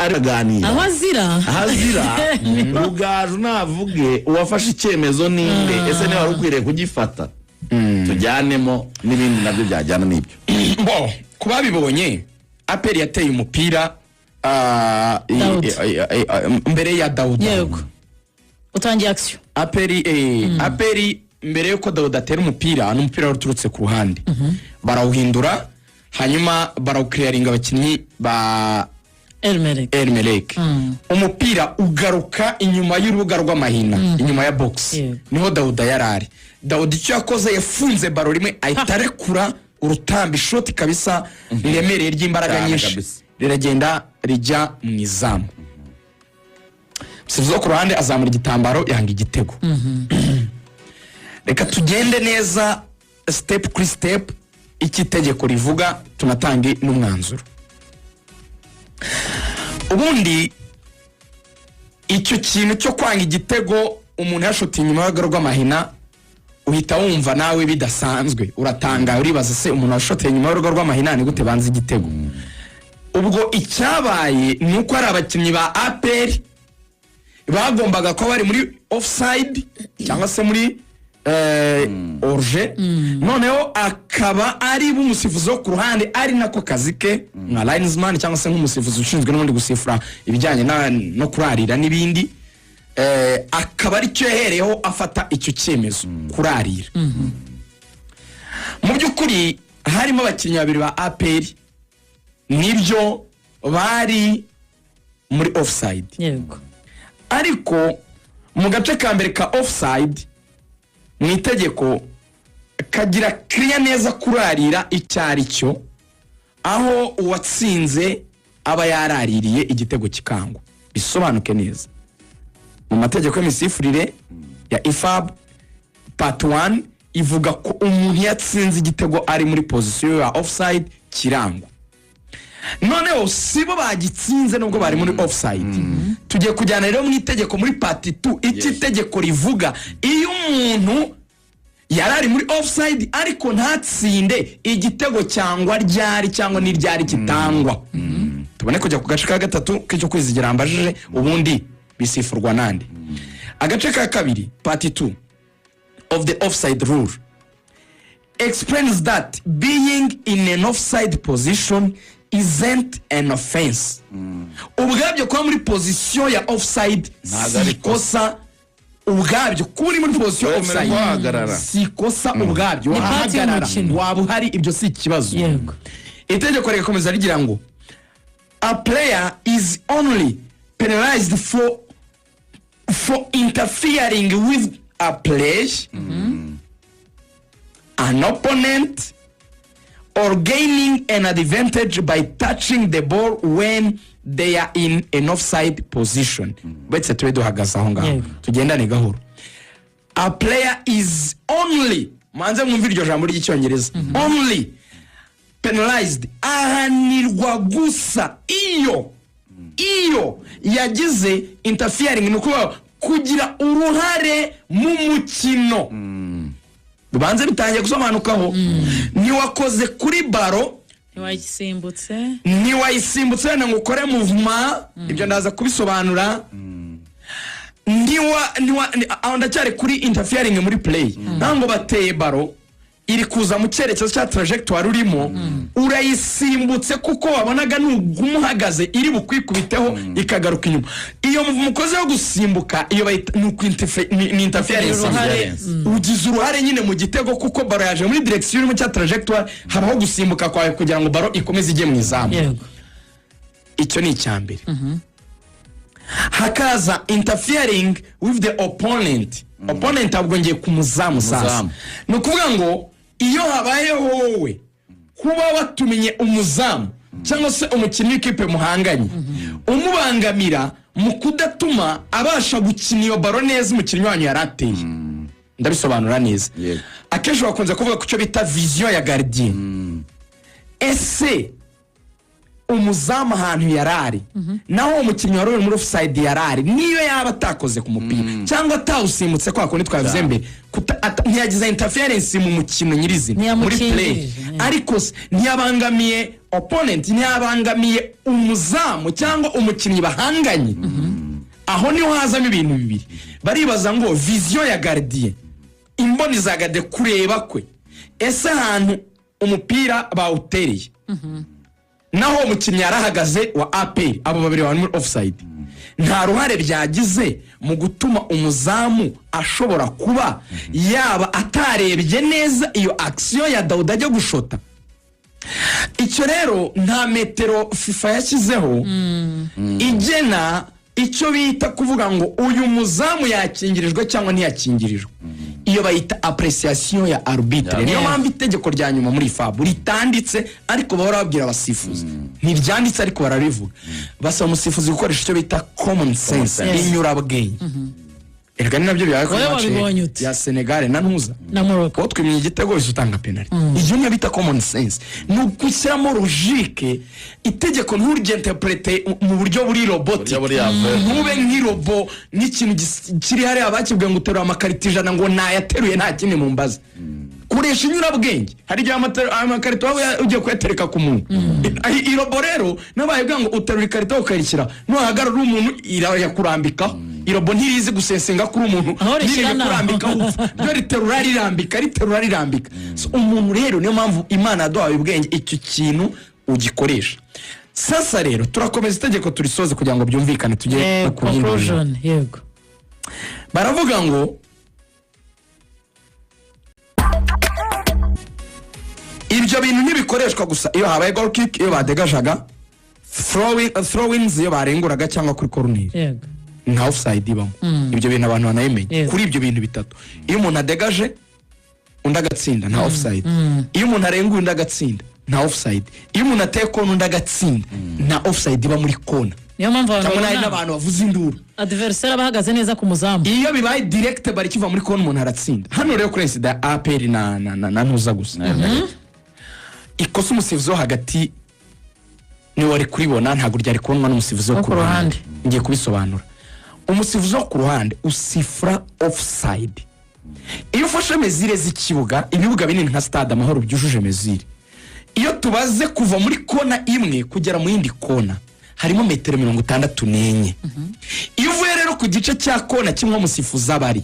Araganira. Aho azira. Aho azira. Rugaju navuge uwafashe icyemezo ninde? Ese niba wari ukwiriye kugifata? Tujyanemo n'ibindi nabyo byajyana n'ibyo. Bo ku babibonye, APR yateye umupira Dawuda. mbere ya Dawuda. Yego, utangiye action. APR mbere yuko Dawuda atera umupira, ni umupira wari uturutse ku ruhande, barawuhindura, hanyuma barawukiriyaringa abakinnyi ba El Merreikh. El Merreikh. Umupira ugaruka inyuma y'urubuga rw'amahina, inyuma ya box. Niho Dawuda yari ari. Dawuda icyo yakoze, yafunze ballon rimwe, ahita arekura urutambi, ishoti kabisa riremereye ry'imbaraga Cyane nyinshi, kabisa. riragenda rijya mu izamu. Umusifuzi wo ku ruhande azamura igitambaro, yanga igitego. Reka tugende neza step kuri step icyo itegeko rivuga, tunatange n'umwanzuro. Ubundi icyo kintu cyo kwanga igitego umuntu yashotiye inyuma y'urugo rw'amahina, uhita wumva nawe bidasanzwe, uratanga uribaza: se umuntu washoteye inyuma y'urugo rw'amahina ni gute banze igitego? Ubwo icyabaye ni uko hari abakinnyi ba APR bagombaga kuba bari muri offside cyangwa se muri hors-jeu, noneho akaba ari b'umusifuzi wo ku ruhande, ari nako kazi ke nka linesman cyangwa se nk'umusifuzi ushinzwe n'ubundi gusifura ibijyanye no kurarira n'ibindi, akaba aricyo yahereyeho afata icyo cyemezo, kurarira. Mu by'ukuri harimo abakinnyi babiri ba APR, nibyo, bari muri offside. Ariko mu gace ka mbere ka offside mu itegeko kagira kiriya neza kurarira icyo ari cyo, aho uwatsinze aba yaraririye igitego kikangwa. Bisobanuke neza, mu mategeko y'imisifurire ya IFAB, part 1 ivuga ko umuntu iyo atsinze igitego ari muri position ya offside kirangwa. Noneho sibo bagitsinze nubwo bari muri offside. Tugiye kujyana rero mu itegeko muri part 2, icyo itegeko rivuga iyo umuntu yari ari muri offside ariko ntatsinde igitego, cyangwa ryari cyangwa n'iryari kitangwa. Tubone kujya ku gace ka gatatu k'icyo Kwizigira mbajije: ubundi bisifurwa nande? Agace ka kabiri, part 2 of the offside rule explains that being in an offside position isn't an offense. Ubwabyo kuba muri position ya offside Ntabwo si ari ikosa. Ubwabyo kuba uri muri position ya Wemerewe offside guhagarara. si ikosa ubwabyo. Ni part Wahagarara, y'umukino. waba uhari, ibyo si ikibazo. Itegeko rigakomeza rigira ngo: "A player is only penalized for interfering with a play, an opponent or gaining an advantage by touching the ball when they are in an offside position." Uretse tube duhagaze aho ngaho, tugendane gahoro. A player is only, manze mwumve iryo jambo ry'Icyongereza, only penalized, ahanirwa gusa iyo yagize interfering, ni ukuvuga kugira uruhare mu mukino. Bibanze bitangiye gusobanukaho: ntiwakoze kuri ballon, Ntiwayisimbutse. ntiwayisimbutse wenda ngo ukore mouvement, ibyo ndaza kubisobanura. Ntiwa aho ndacyari kuri interfering muri play. Ntabwo bateye ballon, iri kuza mu cyerekezo cya trajectoire urimo, urayisimbutse kuko wabonaga nuguma uhagaze iri bukwikubiteho ikagaruka inyuma. Iyo mukoze yo gusimbuka, iyo bayita ni interference. Uruhare. Ugize uruhare nyine mu gitego, kuko ballon yaje muri direction urimo cya trajectoire, habaho gusimbuka kwawe kugira ngo ballon ikomeze ijye mu izamu. Icyo ni icya mbere. Hakaza interfering with the opponent. Opponent, ahubwo ngiye ku muzamu sasa. Umuzamu. Ni ukuvuga ngo iyo habayeho wowe kuba watumenye umuzamu cyangwa se umukinnyi w'ikipe muhanganye, umubangamira mu kudatuma abasha gukina iyo ballon neza umukinnyi wanyu yari ateye. Ndabisobanura neza. Akenshi bakunze kuvuga ku cyo bita vision ya gardien. Ese umuzamu ahantu yari ari, naho uwo mukinnyi wari uri muri offside yari ari, niyo yaba atakoze ku mupira cyangwa atawusimbutse kwa kundi twabivuze mbere, ntiyagize interference mu mukino nyirizina muri play, Ntiyamukingirije, ariko se ntiyabangamiye Opponent, ntiyabangamiye umuzamu cyangwa umukinnyi bahanganye. Aho niho hazamo ibintu bibiri. Baribaza ngo vision ya gardien, imboni za gardien, kureba kwe, ese ahantu umupira bawutereye naho umukinnyi yarahagaze wa APR, abo babiri bari muri offside, nta ruhare byagize mu gutuma umuzamu ashobora kuba yaba atarebye neza iyo action ya Dawuda ajya gushota? Icyo rero nta metero FIFA yashyizeho igena icyo bita kuvuga ngo uyu muzamu yakingirijwe cyangwa ntiyakingirijwe. Iyo bayita appréciation ya arbitre. Niyo mpamvu itegeko rya nyuma muri IFAB ritanditse, ariko bahora babwira abasifuzi, ntiryanditse ariko barabivuga, basaba umusifuzi gukoresha icyo bita common sense, sense. inyurabwenge. Erega ni nabyo byabaye kuri Wowe match wabibonye ute? ya Senegal na ntuza Na Morocco. Wowe twimye igitego wese utanga penalty. Iyo niyo bita common sense, ni ugushyiramo logique. Itegeko nturyinterprete mu buryo buri robotique, Buryo buri aveugle. ntube nk'irobot, nk'ikintu kiri hariya bakibwiye ngo uterura amakarito 100, ngo nayateruye, nta kindi mumbaza. Koresha inyurabwenge. Hari igihe amakarito waba ugiye kuyatereka ku muntu. Irobot rero nabaye ngo uterura ikarito ukarishyira, nuhagarara uri umuntu irayakurambikaho. Irobot ntirizi gusesenga kuri umuntu. Aho rishyira ntirire naho. kurambikaho upfa. Ryo riterura rirambika, riterura rirambika. So, umuntu rero niyo mpamvu Imana yaduhaye ubwenge, icyo kintu ugikoresha. Sasa rero turakomeza itegeko turisoze kugira ngo byumvikane, tujye no ku yindi ngingo. Conclusion, yego. Baravuga ngo ibyo bintu ntibikoreshwa gusa iyo habaye goal kick, iyo badegajaga, throw-ins, iyo barenguraga cyangwa kuri corner. Nta offside ibamo. Ibyo bintu abantu banabimenye. Kuri ibyo bintu bitatu: iyo umuntu adegaje undi agatsinda, nta offside; iyo umuntu arenguye undi agatsinda, nta offside; iyo umuntu ateye kona undi agatsinda, nta offside iba muri kona. Niyo mpamvu abantu Cyangwa hari babona n'abantu bavuza induru. Adversaire aba ahagaze neza ku muzamu. Iyo bibaye direct, bari kiva muri kona, umuntu aratsinda. Hano rero kuri incident ya APR na ntuza gusa, ikosa umusifuzi wo hagati niwe wari kuribona, ntabwo ryari kubonwa n'umusifuzi wo ku ruhande. Ngiye kubisobanura. Umusifuzi wo ku ruhande usifura offside. Iyo ufashe mesure z'ikibuga, ibibuga binini nka Stade Amahoro byujuje mesure, iyo tubaze kuva muri kona imwe kugera mu yindi kona harimo metero 64. Iyo uvuye rero ku gice cya kona kimwe umusifuzi aba ari,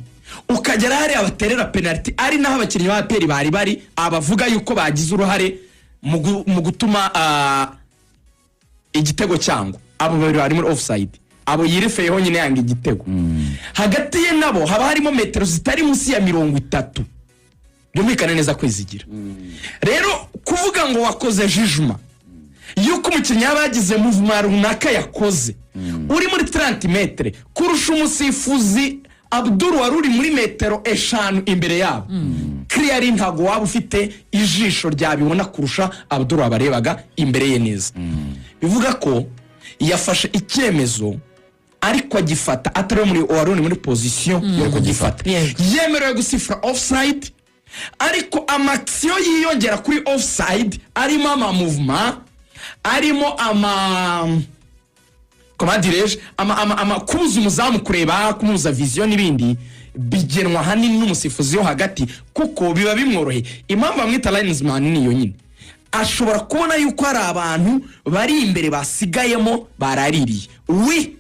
ukagera hariya baterera penaliti, ari naho abakinnyi ba APR bari bari, abavuga yuko bagize uruhare mu gutuma igitego cyangwa abo babiri bari muri offside, abo yirefeyeho nyine yanga igitego, hagati ye nabo haba harimo metero zitari munsi ya 30. Byumvikane neza, kwizigira rero kuvuga ngo wakoze jugement yuko umukinnyi yaba yagize mouvement runaka yakoze uri muri 30 mètres kurusha umusifuzi Abdul wari uri muri metero 5 imbere yabo, clearly ntabwo waba ufite ijisho ryabibona kurusha Abdul wabarebaga imbere ye neza. Bivuga ko yafashe icyemezo, ariko agifata atari muri wari uri muri position yo kugifata. Yemerewe gusifura offside, ariko ama action yiyongera kuri offside arimo ama mouvement, arimo ama, comment dirais-je, ama kubuza umuzamu kureba, kumubuza vision n'ibindi, bigenwa ahanini n'umusifuzi wo hagati kuko biba bimworoheye. Impamvu bamwita linesman niyo nyine, ashobora kubona yuko hari abantu bari imbere basigayemo baraririye. Wi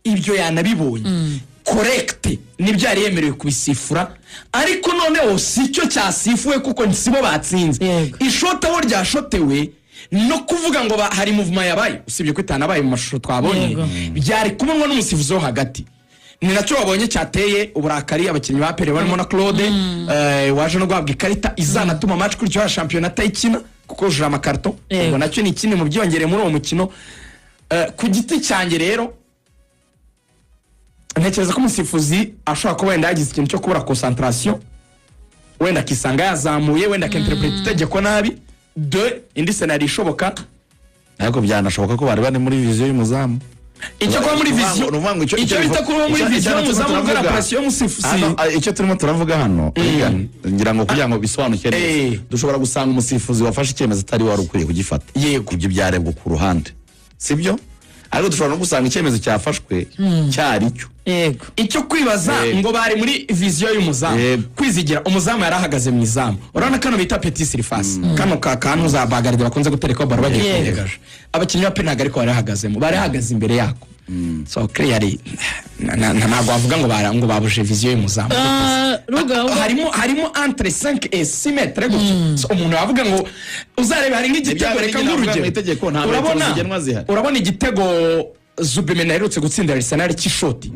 ibyo yanabibonye, correct, nibyo yari yemerewe kubisifura, ariko noneho si cyo cyasifuwe kuko sibo batsinze. Ishoti aho ryashotewe no kuvuga ngo hari mouvement yabaye, usibye ko itanabaye mu mashusho twabonye, byari kubonwa n'umusifuzi wo hagati. Ni nacyo wabonye cyateye uburakari abakinnyi ba APR barimo na Claude, waje no guhabwa ikarita izanatuma match kuri ya shampiyona atayikina kuko yujuje amakarito. Ubwo nacyo ni ikindi mu byiyongereye muri uwo mukino. Ku giti cyanjye rero ntekereza ko umusifuzi ashobora kuba wenda yagize ikintu cyo kubura concentration, wenda akisanga yazamuye, wenda akinterpreta itegeko nabi. De indi scénario ishoboka. Ariko byanashoboka ko bari bari muri vision y'umuzamu. Icyo kuba muri vision, Ni ukuvuga ngo icyo bita kuba muri vision y'umuzamu, gukora pression y'umusifuzi. Hano, icyo turimo turavuga hano, Regan, ngira ngo kugira ngo bisobanuke neza, dushobora gusanga umusifuzi wafashe icyemezo atari wari ukwiye kugifata. Ibyo byarebwa ku ruhande, sibyo? Ariko dushobora no gusanga icyemezo cyafashwe cyari cyo. Icyo kwibaza ngo bari muri vision y'umuzamu. Kwizigira, umuzamu yari ahagaze mu izamu. Urabona kano bita petite surface, kano ka kantu za bagaride bakunze guterekaho baro bagiye kuyidegaje. Abakinnyi ba APR ntabwo ariko bari bahagazemo, bari bahagaze imbere yako. So clearly ntabwo wavuga ngo babuje vision y'umuzamu. Ah, Ruga, Harimo entre 5 et 6 mètres gutyo. So, umuntu yavuga ngo uzarebe hari nk'igitego, Ibya reka bindi navuga nk'urugero. mu itegeko, nta metero zigenwa zihari. Urabona igitego Zubimendi aherutse gutsindira Arsenal cy'ishoti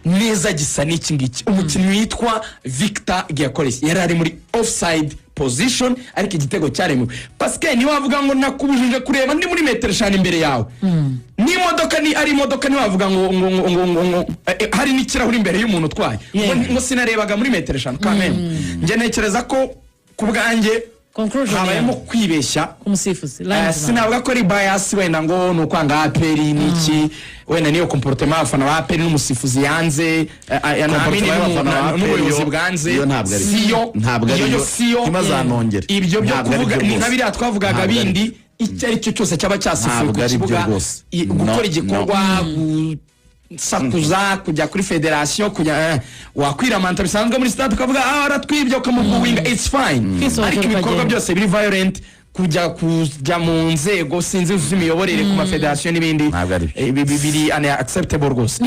neza gisa n'iki ngiki. Umukinnyi witwa Victor Gyökeres yari ari muri offside position, ariko igitego cyaremewe. Pascal, niwe wavuga ngo nakubujije kureba ndi muri metero 5 imbere yawe n'imodoka, ni ari imodoka, ntiwavuga ngo hari n'ikirahuri imbere y'umuntu utwaye ngo, ngo sinarebaga muri metero 5 kameme. Njye ntekereza ko ku bwanjye Conclusion habayemo yawe. kwibeshya. Ku musifuzi, linesman. Sinavuga ko ari bias wenda ngo ni ukwanga APR n'iki, wenda niyo comportement y'abafana ba APR n'umusifuzi yanze, Comportement y'abafana ba APR n'ubuyobozi bwanze. Iyo ntabwo ari Siyo. Ntabwo ari Iyo yo yo. siyo. Ntibazanongere. Ibyo byo Ntabwo ari kuvuga byo ni nka rwose. biriya twavugaga Ntabwo ari bindi, icyo ari cyo cyose cyaba cyasifuwe Ntabwo ku ari byo kibuga, rwose. gukora No, igikorwa, gusakuza, kujya kuri federasiyo, kujya wakwiramanta bisanzwe muri stade ukavuga "ah, aratwibye", ukamubuwinga, it's fine. Kwisohokera, Ariko ibikorwa ukagenda. byose biri violent, kujya mu nzego sinzi z'imiyoborere ku mafederasiyo n'ibindi, Ntabwo ari byo. biri unacceptable rwose.